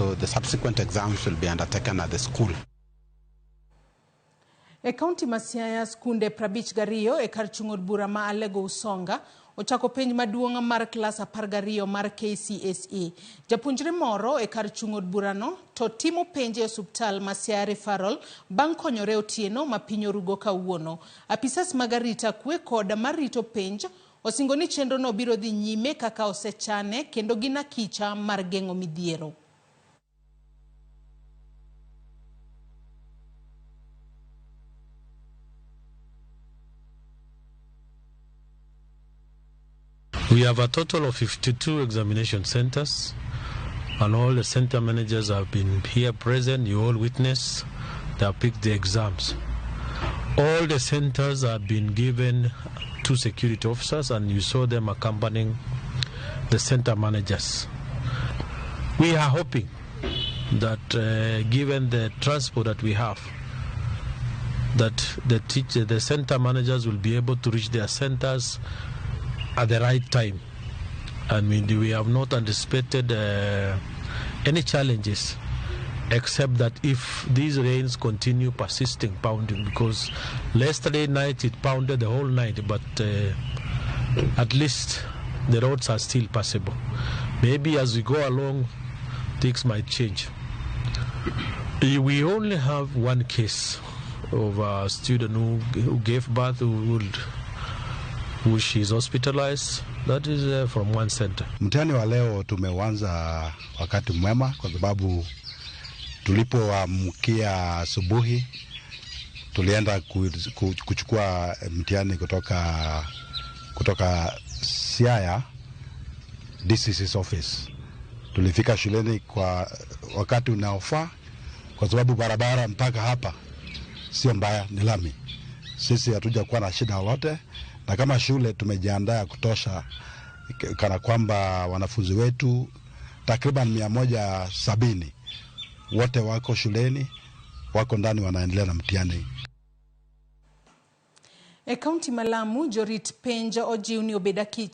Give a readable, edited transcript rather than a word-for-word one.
So the subsequent exams will be undertaken at the school. E kaunti ma Siaya, skunde 52 e kar chung' od bura ma Alego Usonga ochako penj maduong' mar klas 12 mar KCSE. Japuonjre moro e kar chung' od burano to timo penj e osuptal ma Siaya Referral bang' konyore otieno ma piny orugo kawuono. Apisas mag arita kwe kod marito penj osingo ni chenrono biro dhi nyime kaka osechane kendo gin akicha mar geng'o midhiero. We have a total of 52 examination centers, and all the center managers have been here present. You all witness they have picked the exams. All the centers have been given two security officers, and you saw them accompanying the center managers. We are hoping that given the transport that we have, that the center managers will be able to reach their centers at the right time. I mean, we have not anticipated any challenges, except that if these rains continue persisting, pounding, because yesterday night it pounded the whole night, but at least the roads are still passable. Maybe as we go along, things might change. We only have one case of a student who gave birth, who she is hospitalized. That is from one center. Mtihani wa leo tumeuanza wakati mwema kwa sababu tulipoamkia asubuhi tulienda kuchukua mtihani kutoka Siaya DCC's office. Tulifika shuleni kwa wakati unaofaa kwa sababu barabara mpaka hapa sio mbaya, ni lami. Sisi hatujakuwa na shida lolote, na kama shule tumejiandaa ya kutosha, kana kwamba wanafunzi wetu takriban 170 wote wako shuleni, wako ndani wanaendelea na mtihani. E kaunti ma Lamu, jorit penj ojiw ni obed akich